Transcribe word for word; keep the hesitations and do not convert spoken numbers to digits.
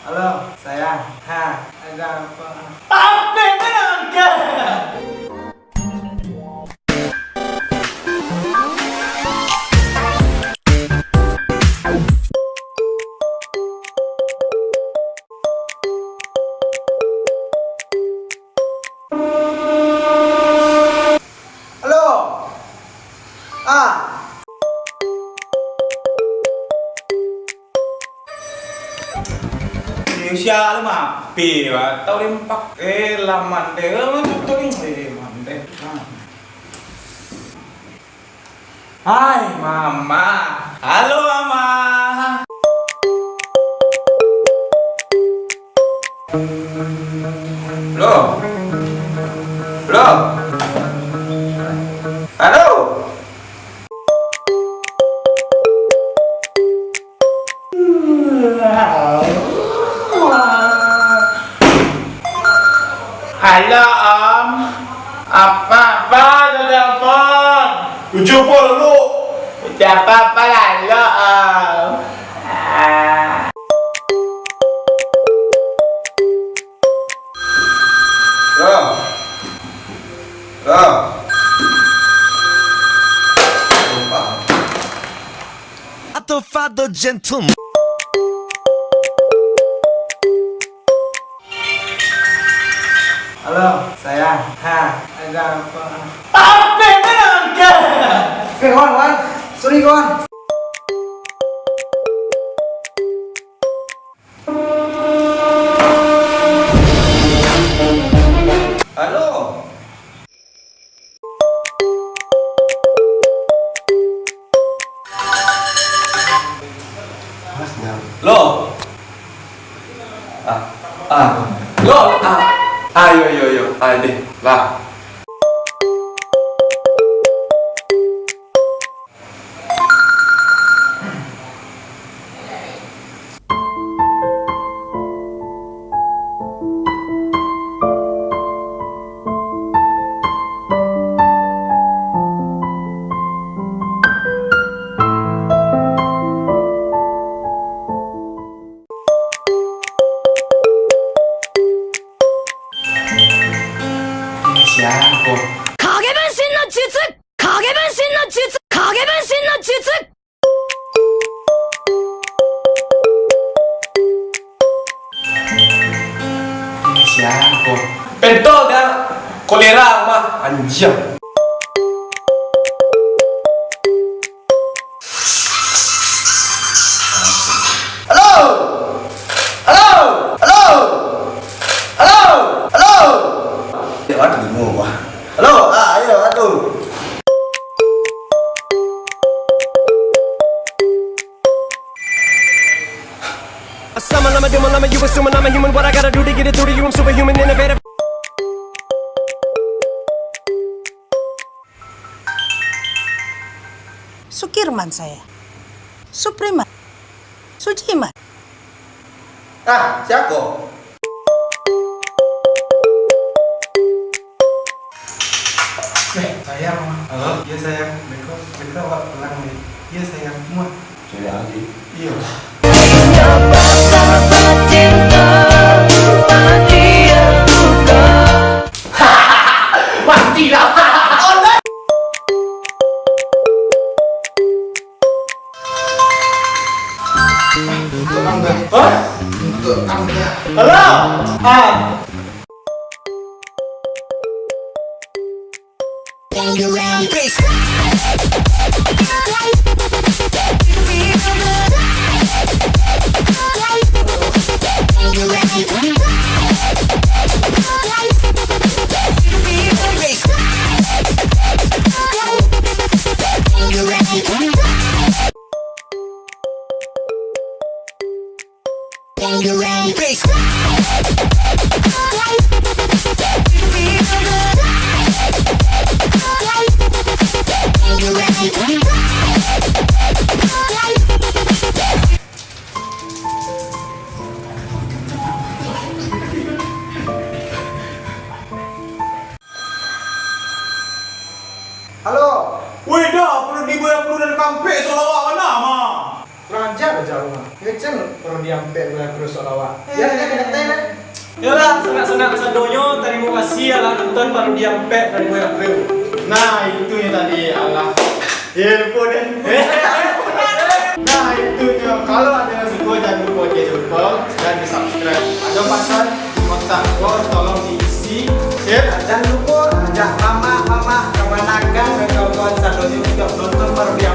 Halo, sayang. Ha, ada apa? Apa yang kau nak makan? Halo. Ah. Indonesia lu mah, P, bah. Tau dempak. Eh, lah mandeh. Eh, tau dempak. Eh, mandeh. Ah. Hai, Mama. Halo, Mama. Halo. Halo. Halo. Halo, Om. Apa, apa tu telepon? Ucap apa lalu? Ucap apa lalu, Om? Ah. Halo. Halo. Lupa. Atau Father Gentleman. Halo, sayang. Ha, ada apa? Apa yang kau nak makan? Eh, kawan, kawan. Sorry, kawan. Halo. Lo. Ah, ah. Lo, ah. Ah, yo, yo, yo. Ah, deh. Lah. Siapa? 影分身の術! 影分身の術! 影分身の術! Siapa? Pentol dah kolera mah, anjing. Halo! Halo! Halo! Halo! Halo! Yo, aduh, bingung gua. Halo, ah, ayo, aduh. Summon, I'm a demon, I'm a human, what I gotta do to get it through to you, I'm superhuman, innovative. Sukirman saya. Supriman. Sujiman. Ah, siapa? Eh, sayang. Halo? Iya, sayang. Beko, beko awak pulang nih. Iya, sayang. Muah. Cari lagi. Iya. Mati lah. Hah? Halo? Ah. Halo. Weh, dah, perut dibayar perut dan kampek soal awak mana, mah? Kurang ajar aja lu, mah. Ngecek Parodi Ampek Buya Kru Solawat. Ya, ya, ya, ya. Yolah, sanak-sanak kasadonyo, tarimo kasih alah nonton parodi Ampek dari Buya Kru. Nah, itu nyo tadi, alah. Eh, lupo deh. Nah, itu nyo. Kalau ado yang suko, jangan lupo di lupo dan di subscribe. Ado pasan kontak ko, tolong diisi. Sip. Jangan lupo ajak mamak-mamak, kamanakan, dan kawan-kawan sadonyo untuak nonton parodi